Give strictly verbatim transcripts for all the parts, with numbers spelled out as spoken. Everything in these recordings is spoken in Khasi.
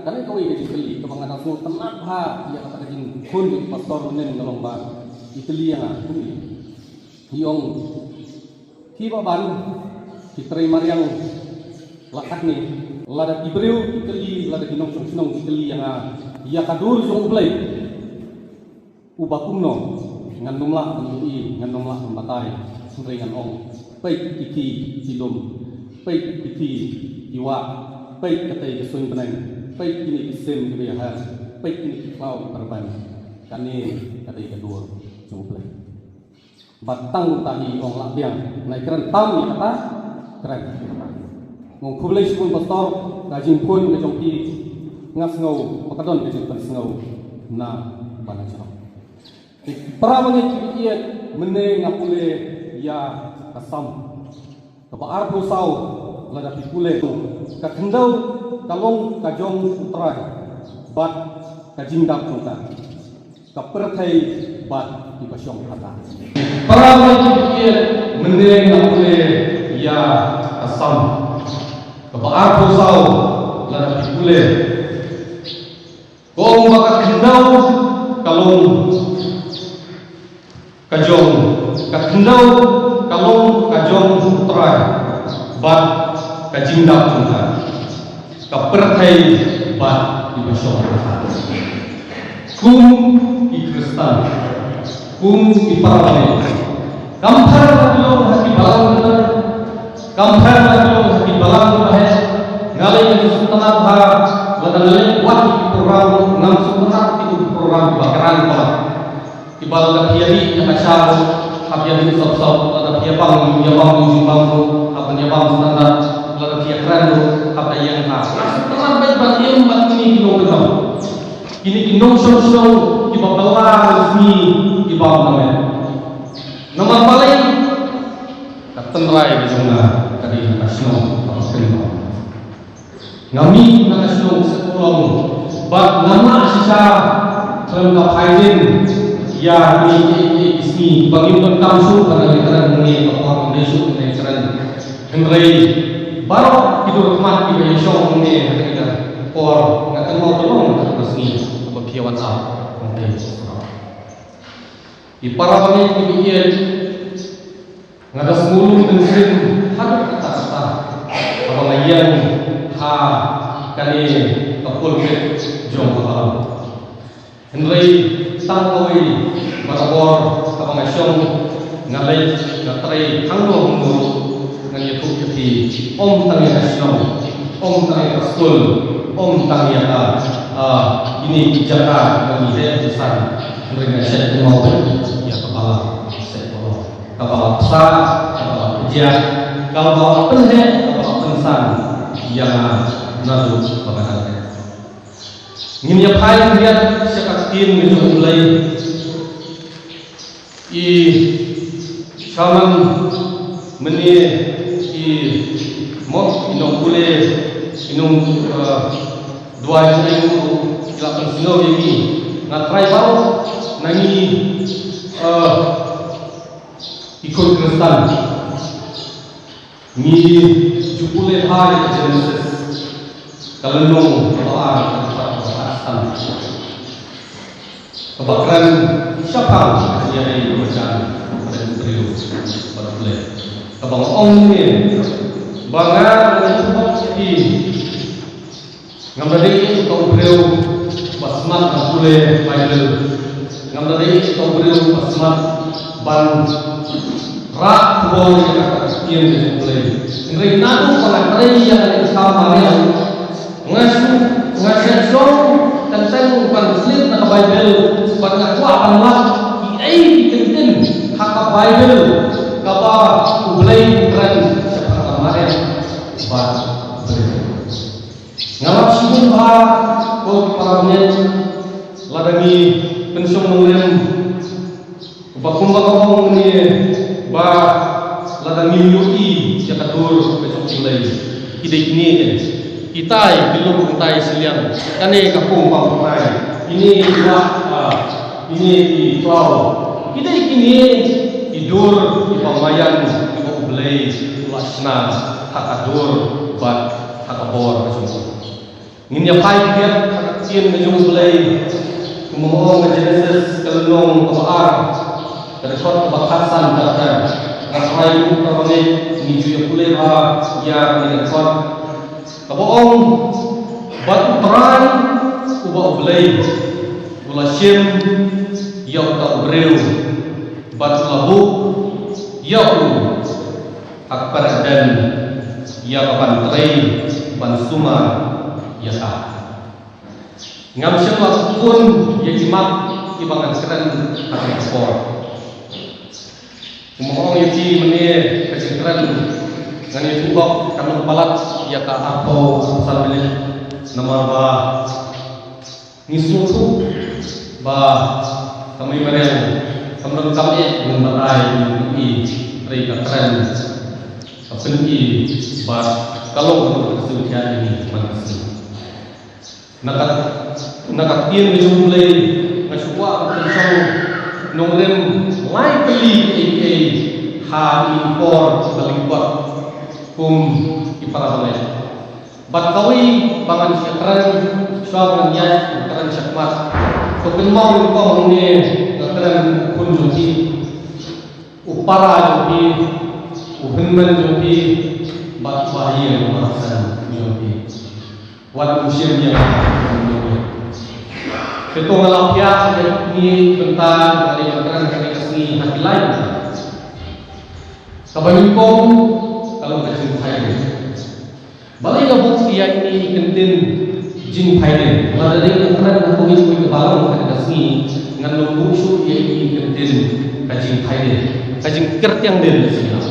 Kane kawei ka jingkylli kaba nga dang sngewtynnat bha ïa kata ka jingkhun jong u pastor mynnin, nga long ba i kylli ïa nga kumne. I ong, kiba ban ki trei mariang la katne, lada ki briew ki kylli, lada ki nongshong shnong ki kylli ïa nga ïa ka dur jong U Blei uba kumno, ngan ym lah ban ïohi, ngan ym lah ban batai. Hynrei ngan ong, peit ki khie ki lum, peit ki khie ki wah, peit katei ka suiñ bneng, peit kine ki sim kiba ïaher, peit kine ki khlaw kiba rben. Kane ka dei ka dur jong U Blei. Bad tang kumta hi ong lah biang, nai kren tam ïa kata, kren. Nga khublei shibun pastor, ka jingkhun ka jong phi, nga sngew ba ka don ka jingpynsngew na ba na jrong. Para bangeit kiba ïeit, mynne nga pule ïa ka Salm kaba arphew saw, lada phi pule, ka khyndew ka long ka jong U Trai, bad ka jingdap jong ka, ka pyrthei bad kiba shong hangta. Para bangeit kiba ïeit, mynne nga pule ïa ka Salm kaba arphew saw, lada phi pule, ka ong ba ka khyndew ka long ka jong, ka khyndew ka long ka jong U Trai, bad ka jingdap jong ka, ka pyrthei bad kiba shong hangta. Kum ki Khristan, kum ki para bangeit, kam pher ba ki long ha ki balang ki, kam pher ba ki long ha ki balang ki baheh. Nga lei nga sngewtynnat bha, lada nga leit wad ki program, ngam sngewtynnat ki program ba kren ba kiba lada phi ïa ri ïa ka sha ruh, hap ïa ri sop sop, lada phi ïa bam, ïa bam, ïa bam ruh, hap ban ïa bam standard, lada phi ïa kren ruh, hap da ïeng ha. Nga sngewtynnat bad ban ïeng bad kine ki nongkyndong, kine ki nongshong shnong kiba bylla ka sngi, kiba bam name. Namar balei? Ka tynrai ka jong nga ka dei na ka shnong kaba kynmaw. Nga mih na ka shnong Setpulong, bad nga mih shisha khlem ka phaidien ïa kine ki, ki, ki sngi ba ngim donkam shuh ban ïa kren hangne, ka por ngim dei shuh ban ïa kren. Hynrei baroh ki dur khmat kiba ïashong hangne ha kane ka por, nga kynmaw ka long kata ka sngi ba phi wan ap hangne. Ki para bangeit kiba ïeit, nga da sngewlum mynsiem haduh katta katta haba nga ïeng ha kane ka pulpit jong ka Balang. Hynrei tang kawei, barabor haba nga shong, nga leit, nga trei hangno hangno ruh, ngan ïathuh ïa phi, ym tang ïa ka shnong, ym tang ïa ka skul, ym tang ïa ka, ah, kine ki jaka ba ngi heh ngi san, hynrei nga shait kynmaw beit ïa ka Balang Setpulong, ka Balang Bsa, ka Balang Pjia, ka Balang Pynheh, ka Balang Pynsan ïa nga naduh ba nga dang heh. Ngin ïa phai khyndiat sha ka ktien ka jong U Blei. I shaman mynne, i mo, i nongpule, i nong, eh, duwai, i nong, i la pynsngew ïa ngi. Nga trai baroh na ngi, eh, i khun Khristan. Ngi ju pule bha ïa ka Genesis, ka lynnong kaba ar, ka dkhot kaba arphew san, kaba kren shaphang ka jingïadei kaba jan, kaba jan briew bad U Blei. Kaba nga ong ne, ba nga, nga ong ne, ngam da dei uta u briew ba smat ban pule Baibl. Ngam da dei uta u briew ba smat ban rah khubor ïa ka ktien ka jong U Blei. Hynrei naduh ba nga trei ïa kane ka kam mariang, nga shu, nga shu shong teng teng ban slip na ka Baibl, bad nga kwah ban wad kiei ki kyntien ha ka Baibl kaba U Blei u kren shaphang ka mariang bad briew. Nga lap shibun bha, ko ki para bangeit, lada ngi pynshong nongrim, ba kumba ka ong ngi, ba lada ngim ïohi ïa ka dur ka jong U Blei. Ki dei kine, kitai ki lum, kitai shiliang, kane ka pung ba u nai, kine ki wah, ah, kine ki khlaw, ki dei kine ki dur kiba maïan kiba U Blei u la shna ha ka dur bad ha ka bor ka jong u. Ngin ïa phai khyndiat ha ka ktien ka jong U Blei. Kumba ong ha Genesis ka lynnong kaba ar, ka dkhot kaba khatsan, kata: Nga trai ruh ka bangeit, ngi ju ïa pule bha ïa kane ka dkhot kaba ong: Bad U Trai uba U Blei u la shim ïa uta u briew, bad u la buh ïa u ha ka pereden ïa ka ban trei ban sumar ïa ka. Ngam shym la pun ïa ki mat kiba ngan kren ha kane ka por. Kumba ong ïa ki mynne, ka jingkren ngan ïathuh hok kan ym palat ïa ka arphew arphew san minit, namar ba ngi sngewthuh ba ka mei mariang kam don kam eh ban batai ïa u, hynrei ka kren ka pyni bad ka long ka sngewthuh ïa ngi man ka sngi. Na ka, na ka ktien ka jong U Blei nga shu kwah ban pynshong nongrim lai tylli kiei kiei ha ki por ba lyngkot kum ki para bangeit. Bad kawei ba ngan sa kren, shuwa ba ngan ïaid kren shakhmat, to kynmaw nyngkong hangne nga kren u khun jong phi, u para jong phi, u hynmen jong phi, bad u bahaïing u bahasan jong phi. Wat u shim ïa nga. Te to nga la pdiang ïa ngi bynta, nga la kren kane ka sngi ha ki lai bynta. Kaba nyngkong ka long ka jingphaidien. Balei nga buh ïa ine i kyntien jingphaidien? Lada dei nga kren ha kawei kawei ka balang kane ka sngi, ngan nym buh shuh ïa ine i kyntien ka jingphaidien, ka jingkyrtiang dien ka sngi.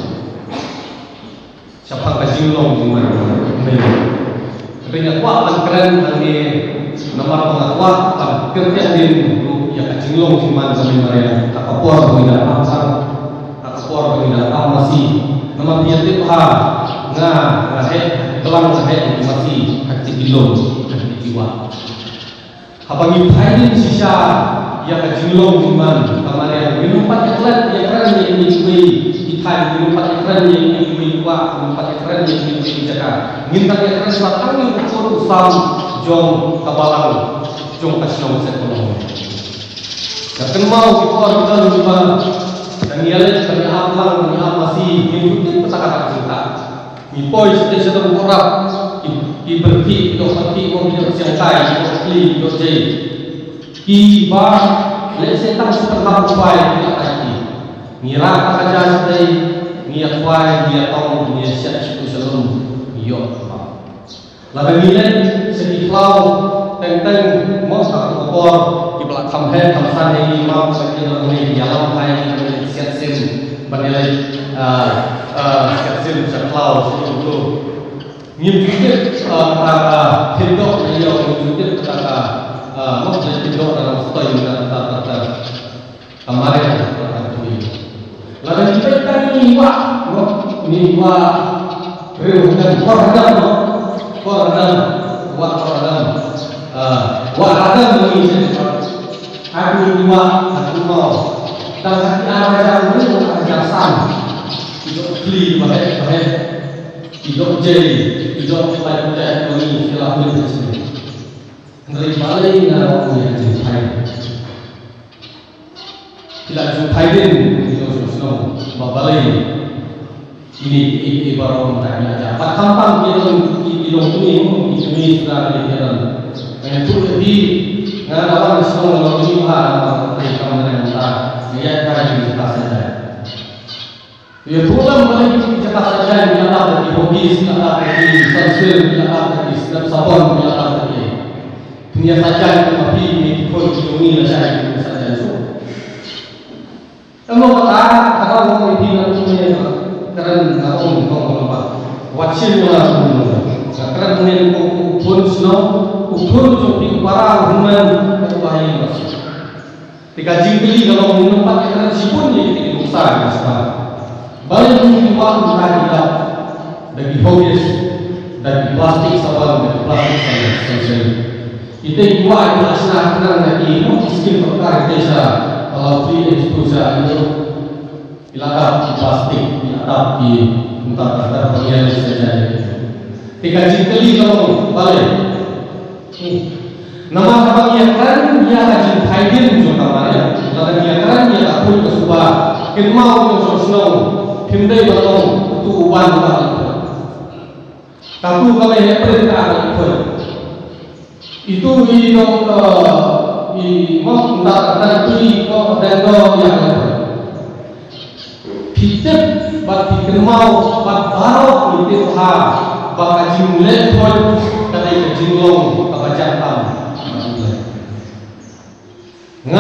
Shaphang ka jinglong jingman. Hynrei nga kwah ban kren hangne namar ba nga kwah ban kyrtiang dien ruh ïa ka jinglong jingman jong i Maria ha ka por ba ngi la kam, ha ka por ba ngi la kam masi. Namar phi ïatip bha, nga, nga heh, khlem nga heh masi ha ki lum, ha ki wah. Haba ngi phaidien shisha ïa ka jinglong jingman ka Maria, ngim pat ïa klet ïa kren ïa kine kiwei ki thaiñ, ngim pat ïa kren ïa kine kiwei ki wah, ngim pat ïa kren ïa kine kiwei ki jaka. Ngin dang ïa kren sa tang ïa u khun u sam jong ka balang jong ka shnong Saiñpolong. Nga kynmaw ki por ki don kiba ngi ïaleit, ngi ap lang, ngi ap masi, ngim ju tip kata kata ka jingtah. Ngi poi shatei shatei, ngi ïarap, ki, ki pyrthei, ki doh pyrthei, ki doh siangtai, ki doh khlieh, ki doh jai. Kiba leh shatei shatei, ngi ïarap, ngi ïa khwai, ngi ïa tong, ngi ïa shet shatei shatei, ngi ïoh. Lada ngi leit sha ki khlaw teng teng, mo, ha ka por kiba la kham heh kham san ïa ngi, mo, sa ki la ngi ïalam bha ïa ngi, ngi siat sim ban ïaleit, ah, ah, siat sim sha khlaw, sha ki khlaw. Ngim ju tip, ah, kata ka thil doh na ïew, ngim ju tip kata ka, ah, mo, thil doh na stoi na kata, kata. Ka Maria ka la kren ïa ngi. Lada ngi peit tang ïa i wah, no, i wah briew hadem, hor hadem, no, hor hadem, wah hor hadem. Ah, wah hadem ngi shen. Ïa i wah, ïa i maw. Dang ha ki ar hajar briew, ar hajar san. Ki doh khlieh baheh baheh. Ki doh jai, ki doh lai baheh, ngi shen la khlieh baheh. Hynrei balei nga ong ïa ka jingphaidien? Ki la ju phaidien, ki la ju sngewthuh ba balei kine kiei kiei baroh mynta ki la jia. Bad khamtam ki long, ki, ki long kmie, ki kmie suda ki kren. Nga ïathuh ïa phi, nga la wan shnong, nga long kmie bha, nga long kmie, kam nang mynta nga ïaid phai ki jaka saitjaiñ. Ïathuh lem balei ki jaka saitjaiñ ki la dap da ki huggies, ki la dap da ki sunscreen, ki la dap da ki snem sabon, ki la dap da ki. Phin ïa saitjaiñ kum ma phi, ki khun ki jong ngi lashai ki saitjaiñ shuh. Em, long kata, kata long ïa phi, nga ong ïa phi, kren nga ong ïa phi, kong kong ba. Wat shim nga ong ïa phi. Nga kren ong ïa phi, u khun shnong, u khun jong phi, u para, u hynmen, u ba ïa nga. Te ka jingkylli ka long, ngim pat ïa kren shibun ïa kine ki nuksa ki sngewbha. Balei kine ki wah mynta ki dap da ki huggies, da ki plastik sabon, da ki plastik sabon, sabon. Ite ki wah ki la shna khnang da ki, mo, ki skim sorkar ite sha Palau Three H two sha ito. Ki la dap ki plastik, ki la dap ki mynta ka dap ki ïa sha ïa. Te ka jingkylli ka long, balei? Namar haba ngi ïakren ïa ka jingphaidien jong ka mar ïa, lada ngi ïakren ïa ka khuid ka suba, kynmaw ïa u shnong, phim dei ban long utu u ban ka la khuid. Katu ka la ïa pyrta ka la khuid. Itu i dong, eh, i mok nda ka itu i kok dan do ïa ka la khuid. Phi tip bad phi kynmaw bad baroh ngi tip ha ba ka jingleh khuid ka dei ka jinglong kaba jan tam. Nga,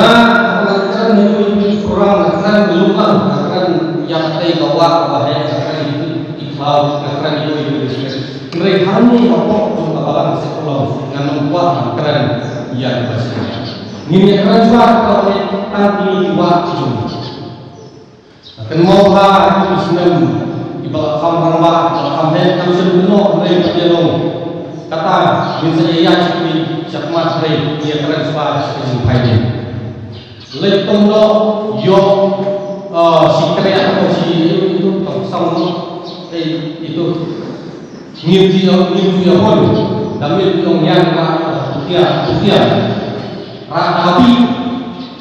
nga kren ïa u program, nga kren ïa u lang, nga kren ïa katei ka wah kaba heh, nga kren ïa i khlaw, nga kren ïa u respect. Hynrei hangne hapoh jong ka balang Seng Pynlong ngan ym kwah ban kren ïa kaba shisha. Ngin ïa kren shuwa kaba heh tang ïa i wah i jong ngi. Kynmaw ha ki snem kiba la kham rangbah, kiba la kham heh, kam shym kynnoh hynrei pat ïa long. Kata ngin sa ïa ïaid sha khmat hynrei ngin ïa kren shuwa sha ka jingphaidien. Leit tong doh ïoh, eh, shi kriah ko shi, eh, itu tong song, eh, itu. Ngim ju ïoh, ngim ju ïoh hon. Da mih ïoh ñiang ra, kutia, kutia. Ra da bih.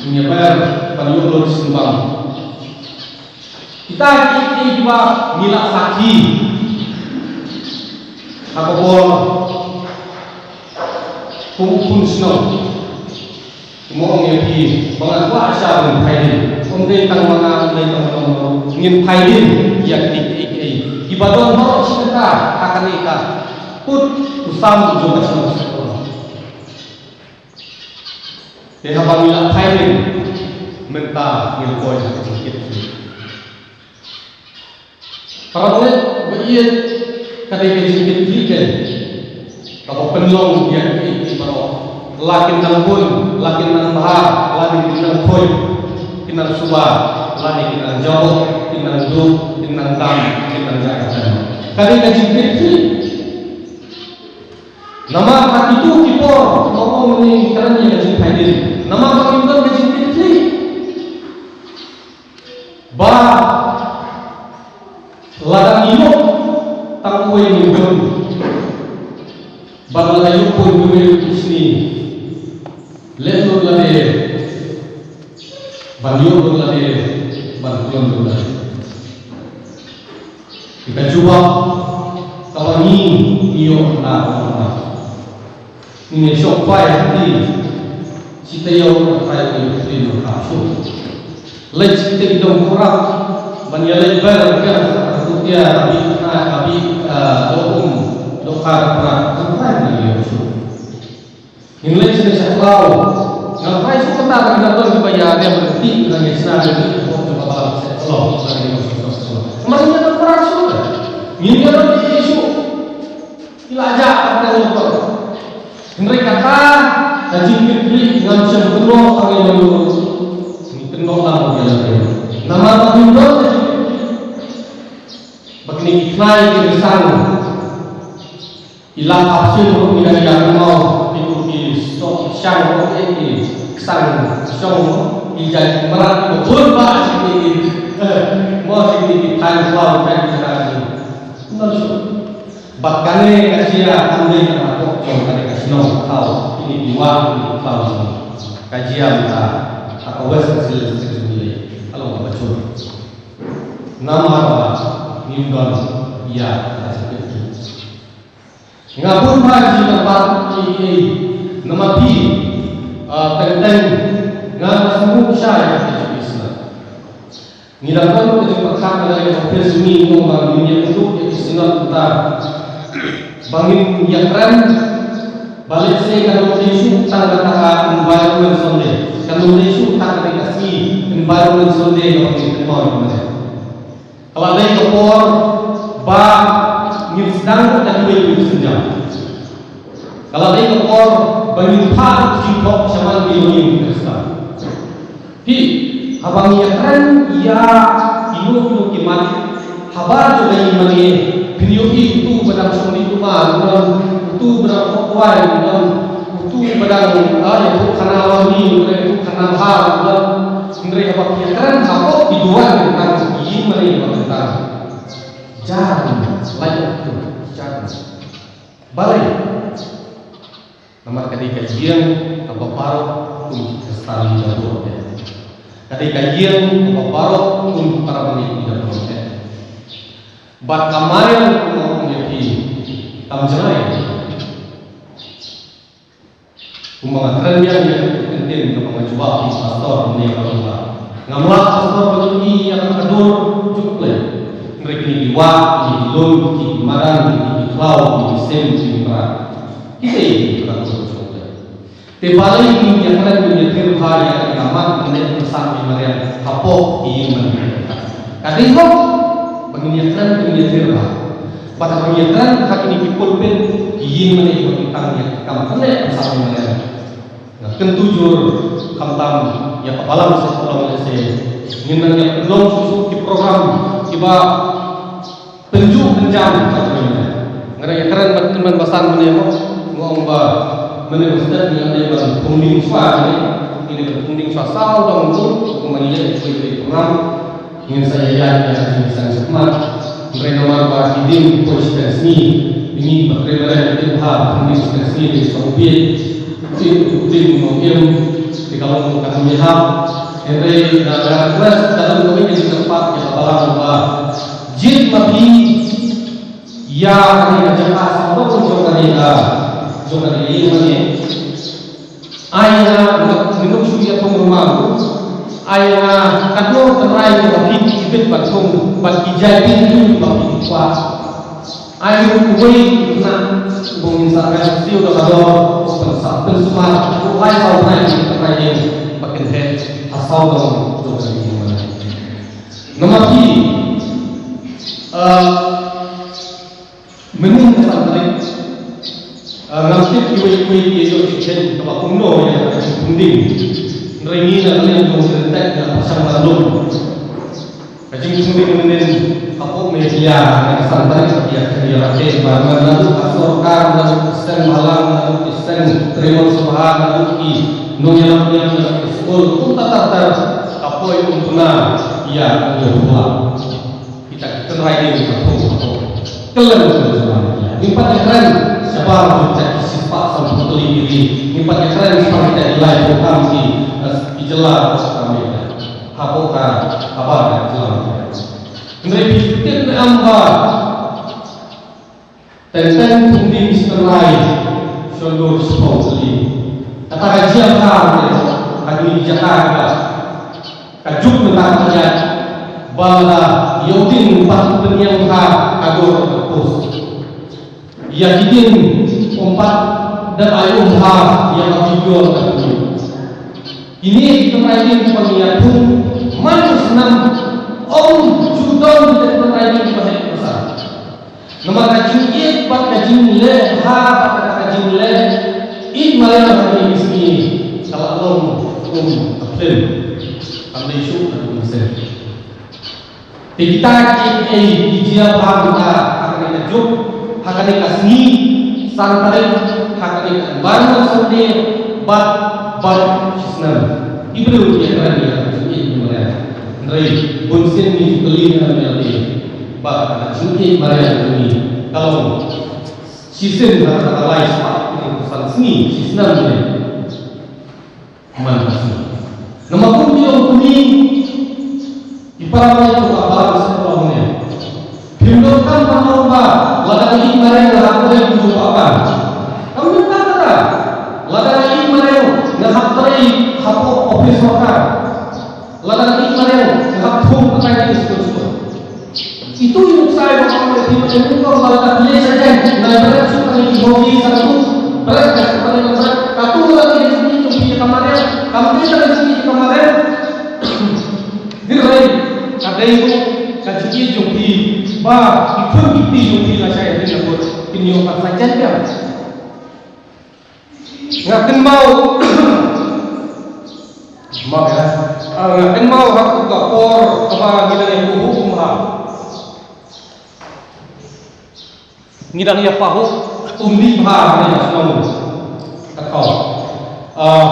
Ngin ïa ber ban ïoh lut sembang. Kita ki, ki, kiba ngi la sakhi ha ka bor kum u khun shnong. Mo ong ïa phi ba nga kwah sha ban phaidien. Ym dei tang ma nga, ym dei tang ma nga. Ngin phaidien ïa ki, ki, ki, kiba don baroh shi kata ha kane ka pud u sam jong ka shnong. Te haba ngi la phaidien mynta ngin poi ha ka jingkit khlieh. Para bangeit ba ïeit, ka dei ka jingkit khlieh kaba pynlong ïa ki, ki baroh. La kin nang bun, la kin nang bha, la kin nang khuid, kin nang suba, la kin nang jaboh, kin nang duk, kin nang dam, kin nang jaboh. Ka dei ka jingkit khlieh. Namar ha kitu ki por, ma ong mynne ngi kren ïa ka jingphaidien. Namar ba kim don ka jingkit khlieh. Ba lada ngi ïoh tang uwei ngi bun. Ba lada ïoh bun ngi bun ki sni. Leh lut lade. Ban ïoh lut lade. Ban kloi lut lade. Ïa ka jubab kaba ngi ïoh na ka. Ngi shong khwai ha ti. Shi taïew ka khwai ka ïoh ti ka shu. Leit shi taïew dong khorap ban ïaleit ber ka ka tu tia ka bi na ka bi, ah, do um do ka ka ka khwai ka ïoh shu. Ngin leit shane sha khlaw. Nga phai shu kata ba ngi don kiba ïa dem ti ba ngi sna dem ti ba ba ba se lo ba ngi don shu shu. Namar ngi don para shu. Ngin ïa don ti shu. Ila ja ka ngi don. Hynrei kata ka jingkit khlieh ngam shem kynnoh ka ngi don. Ngi kynnoh lam ngi ïa dem. Namar ba ngi don ka jingkit khlieh. Ba kine ki khlai ki sang. I la hap sien ruh ngi dang ïa kynmaw, ki tu ki sok shang ruh, eh, ki ksang shong ruh, ki jait mrad ki bun ba shi ki, eh, mo shi ki, ki thaiñ khlaw thaiñ ki jait. Ngan shu. Bad kane ka jia kam dei ka hapoh jong kane ka shnong khlaw, kine ki wah kine ki khlaw shnong. Ka jia mynta ha ka West Khasi Hills District ngi lei. Ka long kaba jur. Namar ba ngim don ïa ka jingkit khlieh. Nga bun ba ki nang bat ki, eh, namar phi, ah, teng teng nga nga sngewsih ïa ka jingkit khlieh. Ngi dang don ka jingpyrkhat na ka office, ngi ong ba ngin ïa kynduh ïa ki synod mynta ba ngin ïa kren ba lehse kan ym dei shuh tang kata ka Environment Sunday, kan ym dei shuh tang kata ka sngi Environment Sunday ba ngin kynmaw ïa ka. Ka la dei ka por ba ngin sdang ka kiwei kiwei ki sienjam. Ka la dei ka por ba ngin phah ka jingthoh shaman ki longïing Khristan. Phi, haba ngi ïakren ïa kino kino ki mat, haba jong ka ïingmane, phin ïohi utu ba dang shong dih kumar, utu ba dang hok wai, utu ba dang, ah, ïathuh khana wani, utu khana bha, hynrei haba phi ïakren hapoh ki duwan, tang ki ïingmane ba tang. Jan, lai utu, jan. Balei? Namar ka Ka dei ka ïing kaba baroh kum ki Khristan ngi da buh ïa ka. Ka dei ka ïing kaba baroh kum ki para bangeit ngi da buh ïa ka. Bad ka mariang kumba ong ïa phi, tam jngai. Kumba nga kren biang ïa ka ktien kaba nga jubab ïa u pastor mynne ka long ba ngam lah pastor ban ïohi ïa ka dur jong U Blei. Hynrei kine ki wah, kine ki lum, kine ki madan, kine ki khlaw, kine ki sem, kine ki mrad, ki dei ka dur jong U Blei. Te balei ngin ïa kren, ngin ïa thew bha ïa ka mat kane ka sap ïa mariang hapoh ki ïing mane. Ka dei hok ba ngin ïa kren, ngin ïa thew bha. Bad haba ngin ïa kren ha kine ki pulpit, ki ïing mane, ba ki tang ïa ka kam kane ka sap ïa mariang. Nga kyntu jur khamtam ïa ka balang sha ka long lehse ngin nang ïa pynlong shuh shuh ki program kiba pynjuh pynjam ka jong ngi. Nga dang ïa kren bad Kynman Basan mynne mo, nga ong ba mynne ba step ngi ong dei ban thung ding shwa ne, ngi dei ban thung ding shwa saw dong tu, kumba ngi ïa koi koi program. Ngin sa ïa ïaid ïa ka jingsang shakhmat. Hynrei namar ba ki ding ki poi shiteng sngi, ngi ba trei mareh ngi tip bha ba ki ding shiteng sngi dei shiteng bieit. Ki ding ki ding nong im, te ka long ka kam ïahap. Hynrei nga nga request ka long kawei ka jingkyrpad ïa ka balang ba jied ma phi ïa kane ka jaka sawdong jong kane ka, jong kane ka ïing mane. Ai nga, nga ngam shu ïa thung rumah tu. Ai nga katno tynrai kiba phi ki bit ban thung, bad ki jaiñtieng kiba phi ki kwah. Ai nga uwei u khynnah uba ngin sa rem siew da ka dor, u pynsah pynsumar, u ai saw tynrai ki tynrai ïing ba kin heh ha sawdong jong ka ïing mane. Namar phi, eh, Mynnin ka san tarik, ah, ngam tip kiwei kiwei ki ïoh jingkhein kaba kumno ïa ka jingthung ding. Hynrei ngi na ka liang jong ki ryntih ngi la pyrshang ban lum. Ka jingthung ding mynnin hapoh Meghalaya na ka san tarik ka ïa ka ïa rakhe ba man naduh ka sorkar, naduh ki seng bhalang, naduh ki seng trei munsipal, naduh ki nongïalam niam, naduh ki skul, kumta ter ter ka poi um puna ïa ka ïa pula. Kita ki tynrai ding ka thung ka thung. Kylleng ka jong ngi. Ngim pat ïa kren shabar jong kita ki shispah sanphew tylli ki ri. Ngim pat ïa kren shabar kita ki laiphew khyndai ki, eh, ki jylla ka Meghalaya. Hapoh ka, habar ka jylla. Hynrei phi tip ne em ba teng teng thung ding shi tynrai shon dur shiphew tylli. Kata ka jia bha te ha kine ki jaka kiba ka juk mynta ka jia ba lada ïoh ding pat pynïeng bha ka dur ka pus. Ïa ki ding um pat da ai um bha ïa ka video ka pus. Kine ki tynrai ding kiba ngi ïa thung man u snem ym ju don ki tynrai ding kiba heh ba sa. Namar ka jingïeit bad ka jingleh bha bad ka jingleh ïeit mariang ha kine ki sngi ka la long kum ka phlim. Kam dei shuh ka kum ka sem. Te kita ki ei ki jia bha mynta ha kane ka juk, ha kane ka sngi san tarik, ha kane ka Environment Sunday bad baroh shi snem. Ki briew ki ïa kren ïa ka jingïeit mariang. Hynrei bun sien ngi ju kylli na ngi ïa Ba ka jingïeit mariang jong ngi ka long shisien ha ka lai spah phew san sngi, shi snem ne man ka sngi. Namar kum ki long kmie, ki para bangeit jong ka balang seh ka long ne. Phim donkam ban ong ba lada ka ïeit mariang nga hap trei kumjuh pat ban. Kam donkam kata. Lada ka ïeit mariang nga hap trei hapoh ophis sorkar. Lada ka ïeit mariang nga hap thung pathai ki skul skul. Itu i nuksa iba ong ïa phi ba ïa nyngkong ba lada phi leit sha jan, nai bret shuh kane ki bogi sha katu, bret ka shuh kane ka bret, katu lada ka jingïeit jong phi ïa ka mariang, kam dei ka jingïeit ïa ka mariang. Hynrei ka dei ruh ka jingïeit jong phi ba ki khun ki kti jong phi lashai hadien la kut kin ïoh ban sa jan biang. Nga kynmaw. Map ïa. Ah, nga kynmaw ha katu ka por kaba ngi dang ïa pahuh um bha. Ngi dang ïa pahuh um dih bha ha kane ka shnong Kathok. Ah,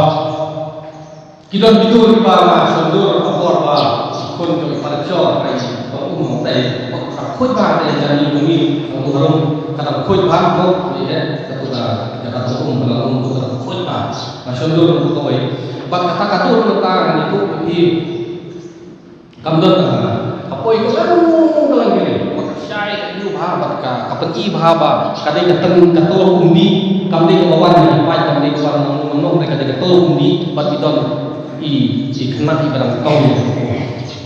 ki don ki dur kiba nga shon dur ha ka por ba ki khun jong i Para Jor, ba i Para Um, te ba ka khuid bha te jan ïing jong ngi, Tangdu Harum. Ka dang khuid bha mo, ïa, ka tu ka, ka tu um, ka tu um, ka tu khuid bha. Nga shon dur ka kawei. Bad kata ka tu ka ta ni tu pi. Kam don ka, ka poi ka lang ka lang kiri. Bad ka shai ka ïu bha, bad ka, ka pynki bha ba. Ka dei ka teng ka tu um di, kam dei ka wan ni pai, kam dei ka wan nong nong, ka dei ka tu um di, bad i don i, i khynnah i ba dang kawei.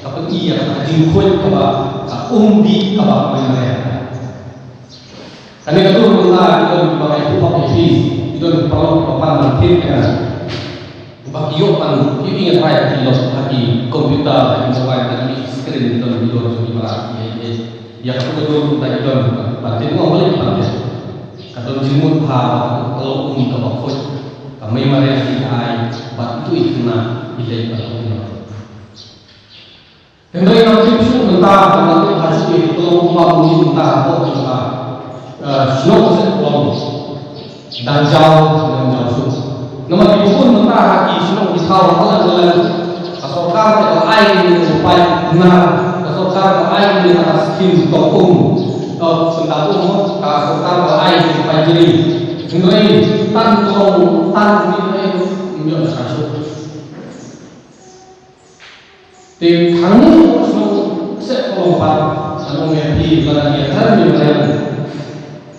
Ka pynki ïa ka jingkhuid kaba, ka um di kaba mai mai. Kane ka dur mynta ki don kiba ngai pubok ïa phi, ki don ki paralok kiba pan ban thied ïa nga. Ba ki ïoh ban, ki ïoh ban rai ha ki lok, ha ki computer, ha ki mobile, ha ki screen, ki don ki dur jong ki mrad, ïa, ïa, ïa ka dur mynta ki don ban thied, nga ong balei ki pan thied. Ka don jingmut bha ba ka dur um kaba khuid, ka mei mariang ki ai, bad ïa ki khynnah ki leit ban ong. Hynrei nga tip shuh mynta, nga tip ha shuh ïa ki tlong kumba kumne mynta hapoh jong ka, eh, shnong Sehtlong. Dang jaw, dang jaw shuh. Namar ki bun mynta ha ki shnong ki thaw ha Lawngtlai. Ka sorkar te ka ai ki paip nar, ka sorkar ka ai ki ta skim tong um. Tong skim tong um, ka sorkar ka ai ki paip jri. Hynrei tan tlong, tan ni ai, ym ïoh shuh. Te khang shnong Sehtlong pat, ngan ong ïa phi, lada ngi ïa kren ïa mariang,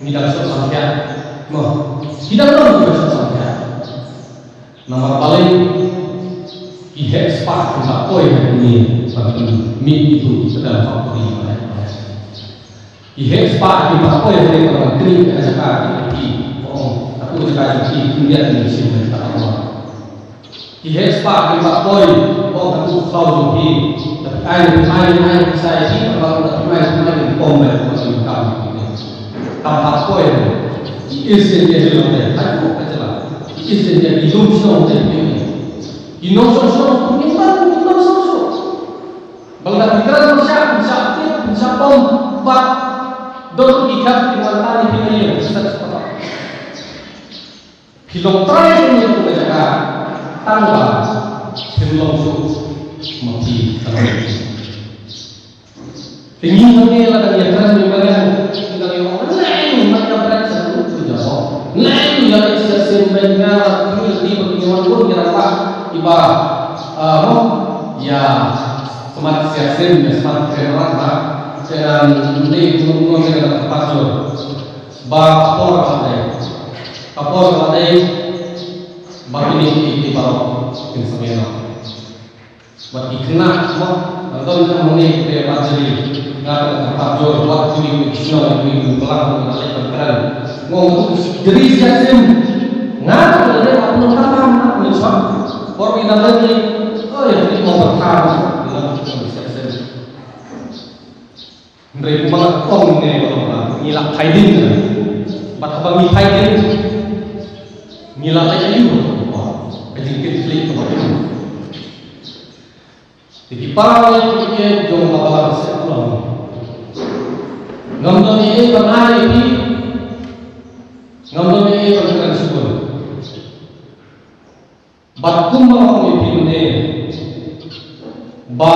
ngi dang shoh samthiah. Mo, ngi dang long ngi dang shoh samthiah. Namar balei, ki heh spah ki ba poi ha kine, ban pynmih itu ki pdeng factory mariang. Ki heh spah ki ba poi ha kane ka ban kynnoh ka jaka ki, ki, oh, ka tu jaka ki, ki, ki, ki, ki, ki, ki, ki, ki, ki heh spah ki ba poi, oh, ka tu khlaw jong ki, da phi ai, da phi ai, da phi ai, da phi ai, da phi ai, da phi ai, da phi pom ba, ba ki kam ki, ki. Kam ba poi, ki is jong ki jong te, hai ko ka jela. Ki is jong ki, ki lum shnong te, ki, ki. Ki nongshong shnong, ki nongshong shnong. Bad lada phi kren pynshah, pynshah tip, pynshah pom, bad don ki khap ki wan tang ïa phi na ïing, phi sat sat. Phi long trai kum ïa ka jaka, tang ba phim long shuh ma phi ka long. Te ngi hangne lada ngi ïa kren ïa mariang, ngi dang ïa ong, lei, mariang, mariang, sa tu tu jabo. Lei, lei, sa sim ben nga, la tu ni ba ngi wan bun ngi rasa iba, ah, mo, ïa. Smat siasim, smat kren rat ba. Sngewbha ym dei kumno kumno sngewbha kyrpad jur. Ba ka por ka dei. Ka por ka dei. Ba kine ki, ki baroh kin sngewbha. Bad ki khynnah mo, ngan don ka hangne ki kyrpad jur. Nga ka kyrpad jur bad kine ki shnong, kine ki balang, kine ki kren. Ngong tu jri siasim. Nga ka dei ba pynlong ka tam na, ni sngewbha. Por bi na lei. Oh ya, ni mo ba ka. Ni na siasim. Hynrei kumba nga ong ne, ngi la phai dien. Bad haba ngi phai dien, ngi la leit aïu? Ka jingkitkhlieh kaba. Te ki para lei ki jong ka balang Sehtlong. Ngam don ei ei ban ai ïa phi. Ngam don ei ei ban kren shibun. Bad kumba nga ong ïa phi mynne, ba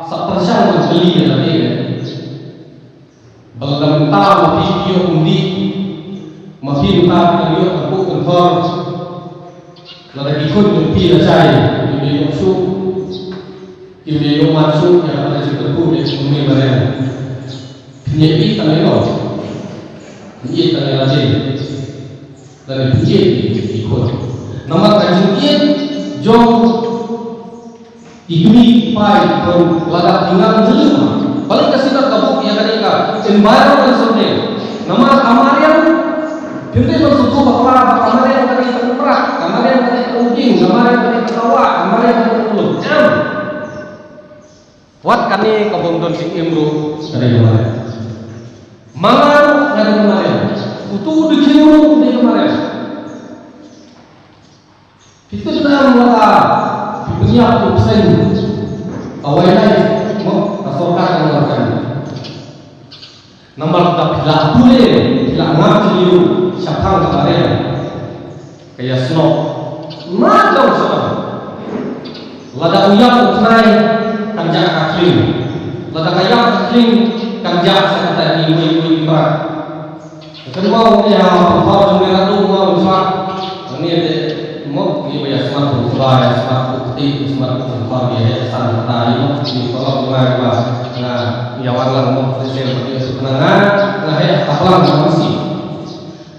sa pyrshang ban kylli ïa lade. Ba lada mynta ma phi phi ïoh kumne, ma phi mynta phi ïoh ka buh kynthor, lada ki khun jong phi la shai, kim ïoh shuh, kim ïoh man shuh ïa ka jingkyrkhu ïa ka mei mariang. Phin ïa ïeit tang ïa lade. Phin ïeit tang ïa lade. Lada phi ïeit ïa ki khun. Namar ka jingïeit jong i kmie i kpa i khun lada phi nang jylliew ma. Balei ka Synod ka buh ïa kane ka environment survey. Namar ka mariang, phim dei ban sngewthuh bakla ba ka mariang ka dei tang u mrad, ka mariang ka dei tang u dieng, ka mariang ka dei tang ka wah, ka mariang ka dei tang u lum. Em. Wat kane ka bym don jingim ruh ka dei ka mariang. Ma nga ruh nga dei ka mariang. Utu u dkhiew ruh u dei ka mariang. Phi tip ne em lada phi pynïap u bseiñ, ka wildlife mo, ka sorkar ka nang kan. Namar lada phi la pule, phi la ngam jylliew shaphang ka mariang, ka ïasnoh. Mat dong shaphang. Lada u ïap u tnai, kan jah ka khlieng. Lada ka ïap ka khlieng, kan jah sa kita ki wei wei ki mrad. Kan mau ni ha pynthor jong ni ratu mau ni smat. Ni de mo ni ba ïa smat tu ba ïa smat tu ti smat tu pynthor ni ïa san ta ni mo ni ko ni ma ma na ïa wan lang mo se se ni tu na nga nga he ha plang na masi.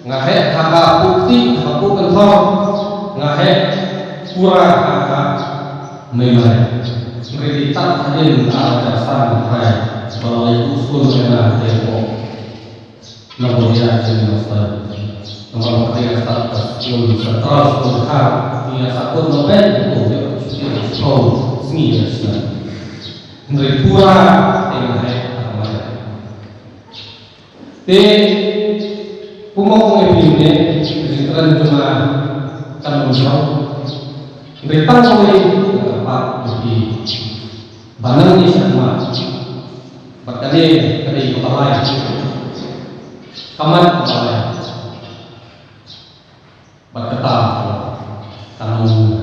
Nga he ha ka pu ti ha pu pynthor. Nga he pura ha ka mei mai. Ngri di tak hadin ka ka san hai. Ba lai tu skul na te mo. Nangno ïa jin nangno stad. Nangno ïa stad ka skul central skul ha ïa sakut no ben tu ïa cuti skul sngi ïa sna. Nri pura te na he akamai. Te kumno kong e phi ne jingkren juma kan jong. Nri tang kong e ka pat di. Ba nang ni sha khmat. Bad kane ka dei ka palai. Ka mat ka palai. Bad kata ka nong.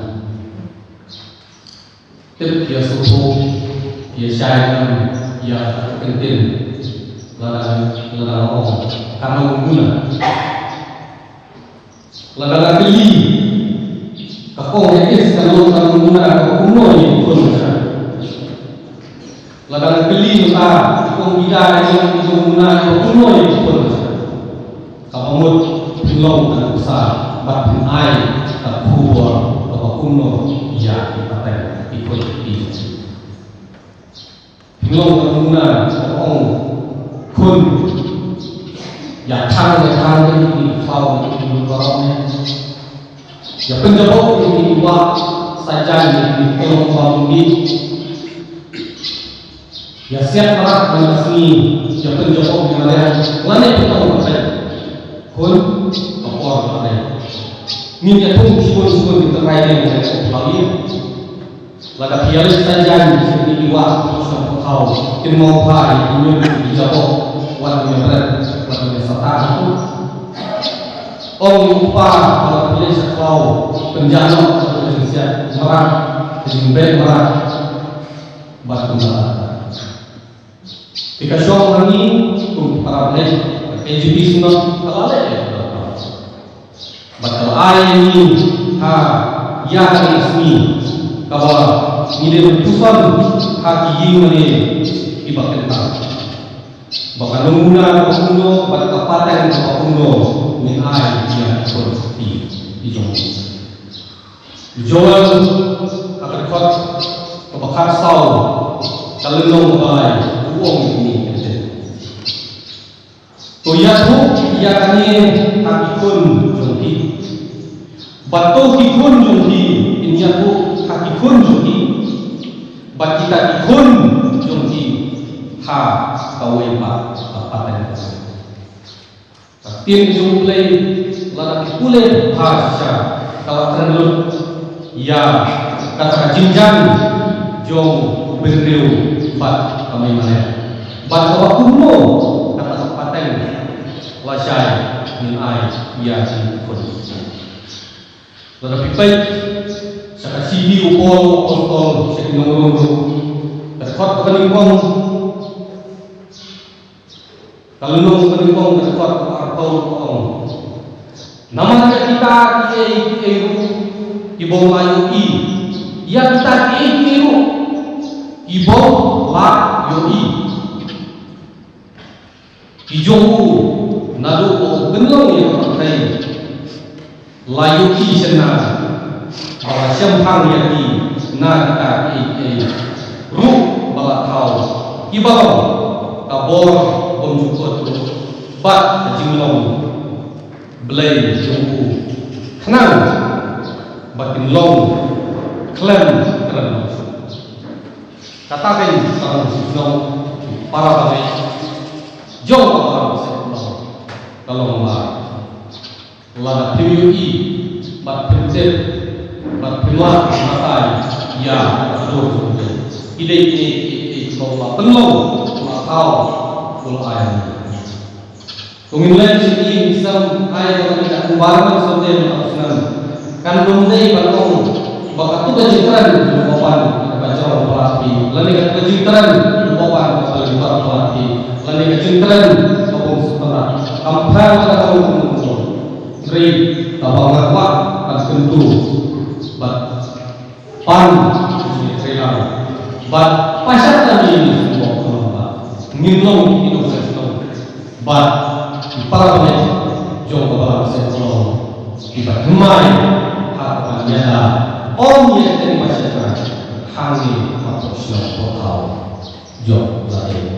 Tip ïa suhu ïa shai kan ïa ka kentin. Lada lada ong ka nong guna. Lada nga kylli ka kong ïa kis ka long ka muna ka kumno ïa ki khun ka. Lada nga kylli mynta ka kong ïa ka long ka muna ka kumno ïa ki khun ka. Ka ba mut pynlong ka nuksa bad pynai ka khubor ka ba kumno ïa ki pateng ki khun ki. Pynlong ka muna ka ong khun. Ïa thang ïa thang ïa ki khlaw ïa ki parap ne. Ïa pynjabok ïa ki wah sajan ïa ki tong bam ni. Ïa siat marak ban ka sngi ïa pynjabok ïa mariang lane pynlong ka pet. Khun ka por ka dei. Ngin ïa thung shibun shibun ki trai ne ïa ko pynlong ïa. Lada phi ïaleit sajan sha ki wah sha pyrthau kin mawphai ki ñiut ki jabok wat ki bret wat ki sata. Ong u kpa lada phi leit sha khlaw pynjah noh ka jingsiat mrad ka jingbeh mrad bad kumta. Te ka shong hangne kum ki para bangeit ka K J B Synod ka la leh ïa ka. Bad ka la ai ïa ngi ha ïa ka sngi kaba ngi dei ban puson ha ki ïing mane kiba kyntang. Ba ka nongmuna kaba kumno bad ka pateng kaba kumno ngin ai ïa ki khun ki jong ngi. Joel ha ka dkhot kaba khatsaw ka lynnong kaba lai u ong ïa kine ki ktien. To ïathuh ïa kane ha ki khun jong phi. Bad to ki khun jong phi kin ïathuh ha ki khun jong phi. Bad kita ki khun jong phi ha kawei pat ka pateng. Ka ktien jong U Blei lada phi pule bha shisha ka la kren lut ïa kata ka jingjia jong u bynriew bad ka mei mane. Bad kaba kumno kata ka pateng lashai ngin ai ïa ki khun. Lada phi peit sha ka shithi u Paul u apostol sha ki nong Rom ruh ka dkhot kaba nyngkong. Ka lynnong kaba nyngkong ka dkhot kaba arphew ka ong. Namar ïa kita kiei kiei ruh ki bym la ïohi. Ïa kita kiei kiei ruh ki bym la ïohi. Ki jong u naduh ba u pynlong ïa ka pyrthei. La ïohi shynna ba la shemphang ïa ki na kita kiei kiei ruh ba la thaw kiba long ka bor bymjukut ruh bad ka jinglong Blei jong u khnang ba kin long khlem kren. Kata ka ïing ka long shnong para bangeit jong ka para bangeit ka long ba. Lada phim ïohi bad phim tip bad phim lah batai ïa ka dur jong U Blei. Ki dei kine ki, ki, ki la pynlong la thaw u la ai. Ko ngin leit sha ki, ki sem ai ka, ka environment, sngewthuh ka snem. Kan ym dei ban ong ba katto ka jingkren kaba pan kaba jrong palat phi, lane katto ka jingkren kaba pan kaba lyngkot palat phi, lane ka jingkren kaba bun sngewtynnat. Kam phai ka ka u u u. Trei ka ba nga kwah kan kyntu. Bad pan ïa trei lang. Bad pashat ka ni ni ko ko ba. Ngin long ki nongshong shnong. Bad ki para bangeit jong ka balang Seng Shnong. Ki ba thymmai ha ka ban ïada. Ym ïa teng ba shet na. Hangne ha ka shnong ko thaw. Jong la dei.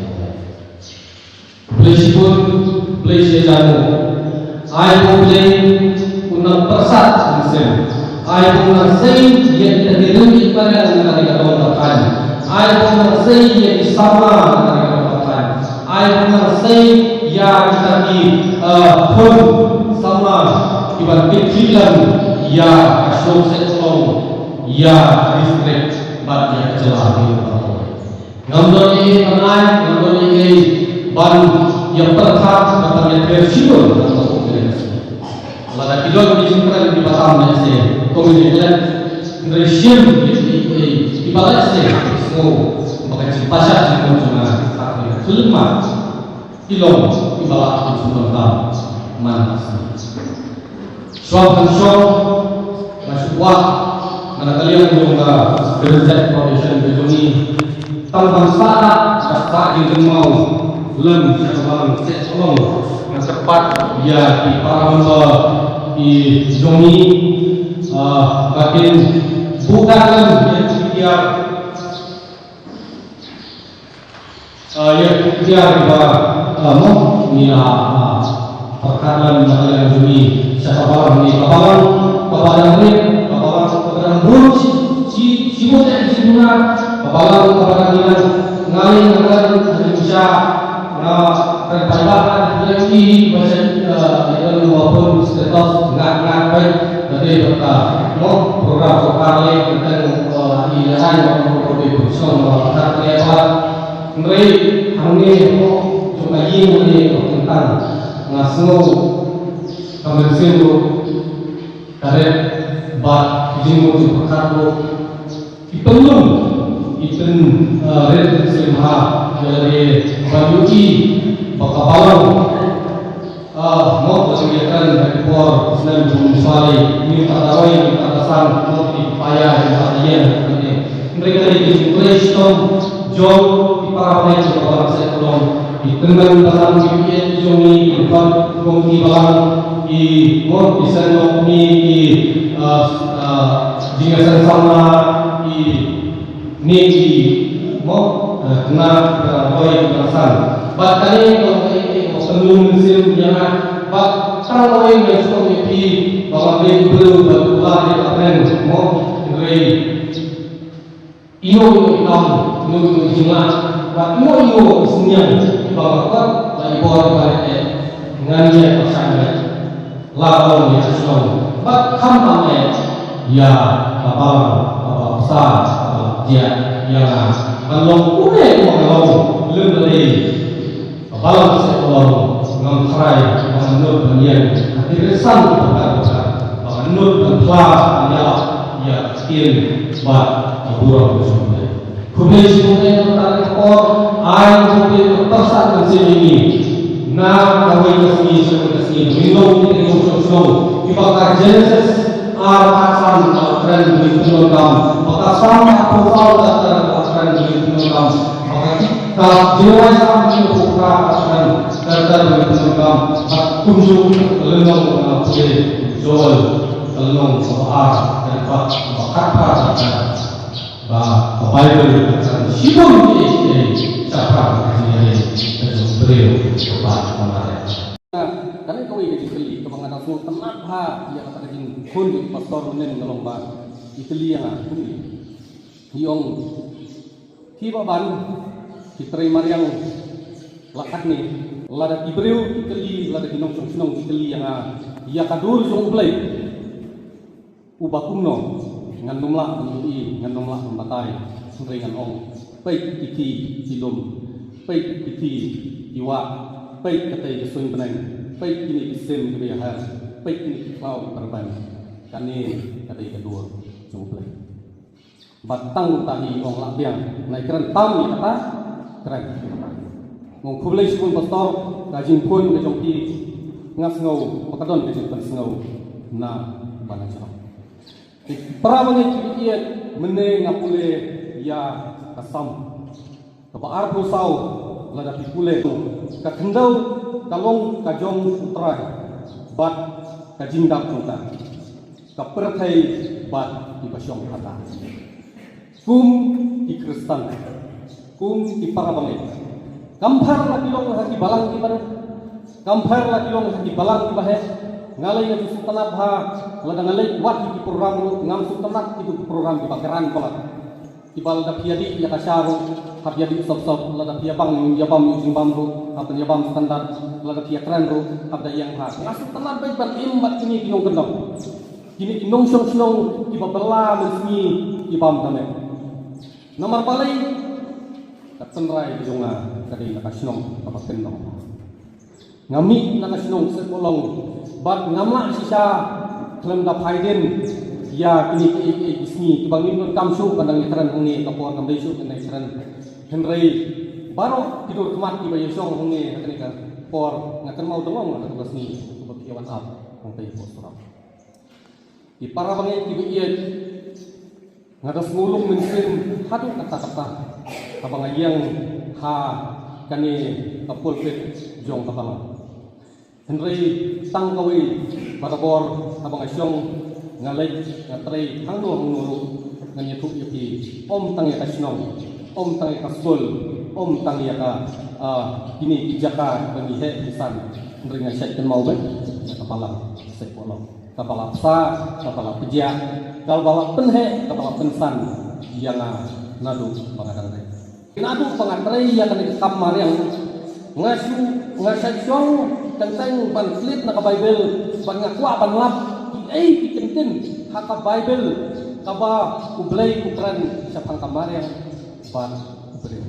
Blei shibun, Blei shi janu. Ai ba U Blei un nang pyrsad mynsiem. Ai ba un nang sei ïa kita ki ri ki para na ka ri ka dong ka thaiñ. Ai ba un nang sei ïa ki samla na ka ri ka dong ka thaiñ. Ai ba un nang sei ïa kita ki, eh, khun samla ki ban kit khlieh ïa ka shnong Seng Shnong, ïa ka district bad ïa ka jylla hi ka. Ngam don ei ei ban ai, ngam don ei ei ban ïa pyrkhat, ban ïa pyrshibun, ngam don ei ei. Lada ki don ki jingkren ki ba tam lehse, ko mini klet, hynrei shim ki, ki, ki, ki ba lehse, sngew ba ka jingpashat jingmut jong nga, ka khlem ma. Ki long ki ba lah ki jingdonkam man ka sngi. Shuwa ban shong, nga shu kwah, nga na ka liang jong ka Kynrad Foundation ka jong ngi. Tang ban sah dak, ban sah jingkynmaw lem sha ka balang Seng Shnong. Nga kyrpad ïa ki para member ki jong ngi, ah, ba kin buh dak lem ïa ki tiar. Ah, ïa, ïa, ba, ah, mo, ngi la, ah, pyrkhat lem na ka liang jong ngi, sha ka balang ngi, ka balang, ka balang rit, ka balang, ka balang bun, shi, shi, shi bun eh, shi bun ah, ka balang, ka balang ngi nang, ngi nang, ngi nang, ngi sha, nga, kan paibah, kan lagi, ba sha, ah, ïa, walaupun status, ngat, ngat, baik, tapi, ah, mo, program, program, eh, tentang, ah, i, lahan, mo, mo, mo, mo, mo, mo, mo, mo, mo, mo, mo, mo, Hynrei hangne hapoh jong ka ïing hangne ka Kynrad, nga sngew ka mynsiem ruh ka rit bad ki jingmut jingpyrkhat ruh ki pynlong, ki pyn, eh, rit mynsiem ha ïa lade ban ïohi ba ka balang Ah, mo ka jingïakren ha ki por snem jong u Mount Salleh, ngi pat da roi, ngi pat da san, mo ki paia, ngi pat da ïeng, ngi pat da ïeng. Hynrei ka dei ka jingkhublei shitom jong ki para bangeit jong ka balang Seng Shnong, ki tymmen balang, ki ïeit jong ngi, ki komiti balang, ki, mo ki seng nongmih, ki, ah, ah, jingïaseng samla, ki Ngi, mo, eh, khynnah, eh, roi, khynnah san. Bad kane ka long kaei kaei kaba pynlong mynsiem ïa nga. Bad tang kaei nga sngewthuh ïa phi ba nga dei u briew ba u la ïa ka pren, mo, hynrei ïoh ïa i kam, ïoh ïa i jinglah. Bad ïoh ïa i synñiang ba nga kwah la i bor ba nga ïa ngan ïa ka shang. La ong ïa ka shnong bad khamtam eh ïa ka balang kaba bsa kaba jia ïa nga. Ban long kumne kumba nga long lem lade ka balang se ka long ngam tharai ba ngan nud ban ïeng ha ki rynsan ki bynta bynta ba ngan nud ban phla ban ïalap ïa ka ktien bad ka burom ka jong U Blei. Khublei shibun ïa ka por, ai khublei ka pyrshah ka sngi ngi. Na kawei ka sngi sha kawei ka sngi, ngi long ki nongshong shnong. Kiba ka Genesis ar arphew san ka kren ngi pyndonkam. Ba ka Salm arphew saw ka kren ngi pyndonkam. Ba ka Jeremiah arphew phra ka kren ngi pyndonkam. Ba kumjuh ka lynnong ka pule Joel ka lynnong kaba ar ka dei ba khatphra ka kren. Ba ka Baibl ka kren shibun kiei kiei shaphang ka jingïadei ka jong u briew bad ka mareh. Kane kawei ka jingkylli kaba nga dang sngewtynnat bha ïa kata ka jingkhun jong u pastor mynne ka long ba i kylli ïa nga kumne. I ong kiba ban ki trei mariang la katne, lada ki briew ki kylli, lada ki nongshong shnong ki kylli ïa nga ïa ka dur jong U Blei. Uba kumno, ngan ym lah ban ïohi, ngan ym lah ban batai, hynrei ngan ong, peit ki khie ki lum, peit ki khie ki wah, peit katei ka suiñ bneng, peit kine ki sim kiba ïaher, peit kine ki khlaw kiba rben. Kane ka dei ka dur jong U Blei. Bad tang uta hi ong lah biang, nai kren tam ïa kata, kren. Nga khublei shibun pastor, ka jingkhun ka jong phi, Nga sngew ba ka don ka jingpynsngew na ba na jrong. Para bangeit kiba ïeit, mynne nga pule ïa ka Salm kaba arphew saw. Lada phi pule, ka khyndew ka long ka jong U Trai bad ka jingdap jong ka, ka pyrthei bad kiba shong hata. Kum ki Khristan, kum ki para bangeit, kam pher la ki long ha ki balang kiba rit, kam pher la ki long ha ki balang kiba heh. Nga lei nga ju sngewtynnat bha, lada nga leit wad ïa ki program ruh ngam sngewtynnat kito ki program kiba kren palat, kiba lada phi ïadih ïa ka sha ruh hap ïadih sop sop, lada phi ïabam ïabam ïa jingbam ruh hap ïabam standard, lada phi ïakren ruh hap da ïeng bha. Nga sngewtynnat beit ban im bad kine ki nongkyndong, kine ki nongshong shnong kiba bylla mynsngi, ki bam da met. Namar balei? Ka tynrai ka jong nga ka dei na ka shnong kaba kyndong. Nga mih na ka shnong Sep Polong bad ngam lah shisha khlem da phai dien ïa kine kiei kiei ki sngi kiba ngim donkam shuh ban dang ïakren hangne, ka por kam dei shuh ban dang ïakren. Hynrei baroh ki dur khmat kiba ïashong hangne ha kane ka por nga kynmaw dang ong ha kata ka sngi kaba phi ïa wan ap hangta ïa ka por surok. Ki para bangeit kiba ïeit, nga da sngew lung mynsiem haduh katta katta haba nga ïeng ha kane ka pulpit jong ka balang. Hynrei tang kawei barabor haba nga shong, nga leit nga trei hangno hangno ruh, ngan ïathuh ïa phi, ym tang ïa ka shnong, ym tang ïa ka skul, ym tang ïa ka, ah, kine ki jaka ba ngi heh ngi san, hynrei nga shait kynmaw beit ïa ka balang Sep Polong. Kaba la bsa, kaba la pjah, kaba la pynheh, kaba la pynsan ïa nga naduh ba nga dang rit. Naduh ba nga trei ïa kane ka kam mariang, nga shu, nga shait shong tengteng ban klet na ka Baibl, bad nga kwah ban lap kiei ki kyntien ha ka Baibl kaba U Blei u kren shaphang ka mariang bad u briew.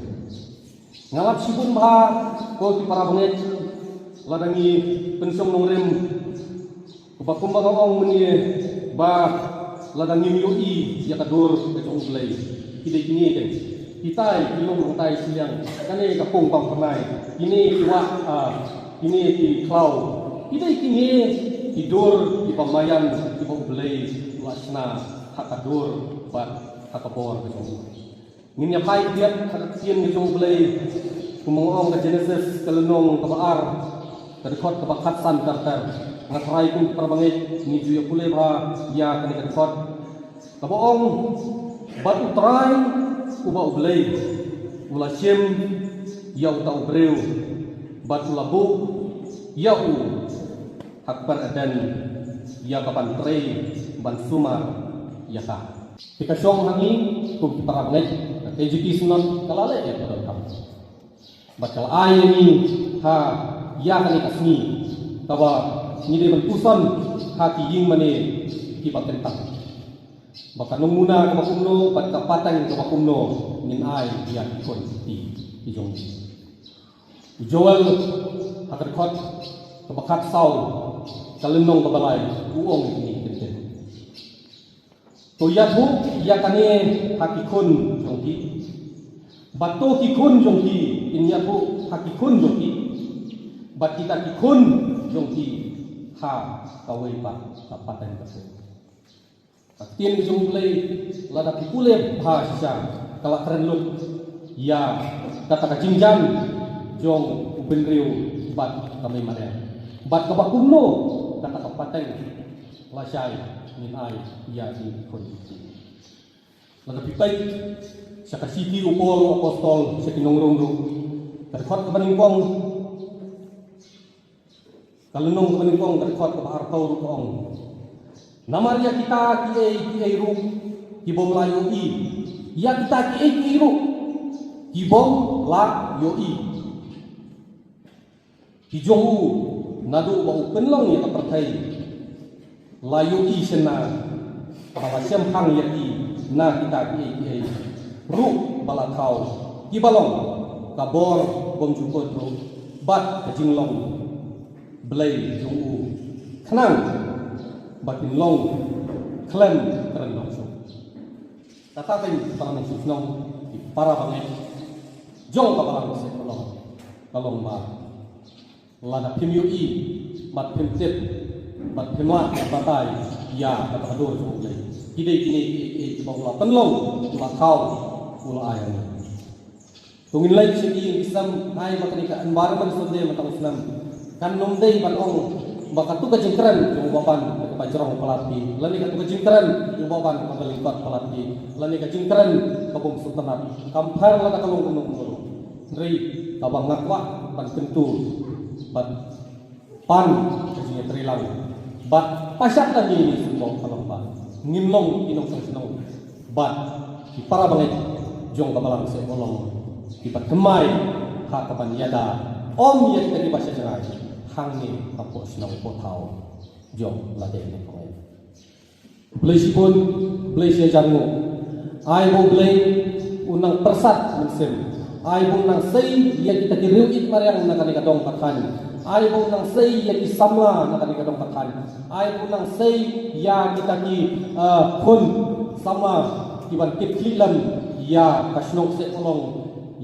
Nga lap shibun bha, ko ki para bangeit, lada ngi pynshong nongrim, kumba kumba nga ong mynne, ba lada ngim ïohi ïa ka dur ka jong U Blei. Ki dei kine dei, kitai ki long hangtai shiliang, kane ka pung bam pynai, kine ki wah, ah, kine ki khlaw. Ki dei kine ki dur kiba maïan kiba U Blei u la shna ha ka dur bad ha ka bor ka jong u. Ngin ïa phai kiad ha ka ktien ka jong U Blei, kumba nga ong, ka Genesis ka lynnong kaba ar, ka dkhot kaba khatsan ter ter. Nga tharai kum ki para bangeit ngi ju ïa pule bha ïa kane ka dkhot kaba ong, bad U Trai uba U Blei u la shim ïa uta u briew bad u la buh ïa u ha kper Eden ïa ka ban trei ban sumar ïa ka. Te ka shong ha ngi kum ki para bangeit, ka K J P Synod ka la leh ïa ka donkam bad ka la ai ïa ngi ha ïa kane ka sngi kaba ngi dei ban puson ha ki ïing mane kiba kyntang, ba ka nongmuna kaba kumno bad ka pateng kaba kumno ngin ai ïa ki khun ki, ki jong ngi. U Joel ha ka dkhot kaba khatsaw, ka lynnong kaba lai, u ong ïa kine ki kyntien. To ïathuh ïa kane ha ki khun jong ki, bad to ki khun jong ki kin ïathuh ha ki khun jong ki, bad kita ki khun jong ki ha kawei pat ka pateng ka seng. Ka ktien ka jong U Blei, lada phi pule bha shisha, ka la kren lut ïa kata ka jingjan jong u bynriew bad ka mei mariang, bad kaba kumno kata ka pateng lashai ngin ai ïa ki khun. Lada phi peit sha ka shithi u Paul u apostol sha ki nong Rom ruh, ka dkhot kaba nyngkong, ka lynnong kaba nyngkong, ka dkhot kaba arphew ruh ka ong, namar ïa kita kiei kiei ruh ki bym la ïohi, ïa kita kiei kiei ruh ki bym la ïohi, ki jong u naduh ba u pynlong ïa ka pyrthei, la ïohi shynna ba la shemphang ïa ki na kita kiei kiei ruh ba la thaw, kiba long ka bor bymjukut ruh bad ka jinglong Blei jong u, khnang ba kin long khlem kren long shuh. Kata ka para nongshong shnong, ki para bangeit jong ka balang Sep Polong, ka long ba lada phim ïohi bad phim tip bad phim lah batai ïa ka bahadur jong U Blei. Ki dei kine ki, ki, kiba u la pynlong, u la thaw, u la ai. To ngin leit sha ki ïing ki sem, ai ba kane ka Environment Sunday mynta u snem kan nym dei ban ong ba katu ka jingkren jong u Bah Ban kaba jrong palat phi, lane katu ka jingkren jong u Bah Ban kaba lyngkot palat phi, lane ka jingkren kaba ym sngewtynnat. Kam pher lada ka long kumno kumno ruh. Hynrei kaba nga kwah ban kyntu bad pan ka jingïatreilang bad pashat lane ïa u Symboh ka long ba ngin long ki nongshong shnong bad ki para bangeit jong ka balang Seh Molong kiba thymmai ha kaban ïada ym ïa kita kiba shah jngai hangne hapoh shnong pohthaw jong lade ne ka ngai. Blei shibun, Blei shi hajar nguh. Ai ba U Blei un nang pyrsad mynsiem. Ai ba un nang sei ïa kita ki riew ïeit mariang na kane ka dong ka thaiñ. Ai ba un nang sei ïa ki samla na kane ka dong ka thaiñ. Ai ba un nang sei ïa kita ki, ah, khun samla kiban kit khlieh lem ïa ka shnong Seh Molong,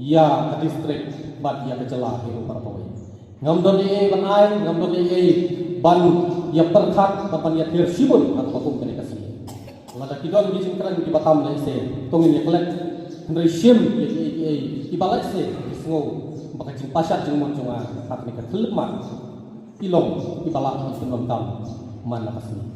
ïa ka district bad ïa ka jylla hi ruh baroh kawei. Ngam don ei ei ban ai, ngam don ei ei ban ïa pyrkhat, ban, ban ïa thied shibun ha kaba kum kane ka sngi. Lada ki don ki jingkren kiba tam lehse, to ngin ïa klet. Hynrei shim ïa ki ei ki ei kiba lehse ki sngew ba ka jingpashat jingmut jong nga ha kane ka khyllipmat ki long kiba lah ban pyndonkam man la ka sngi.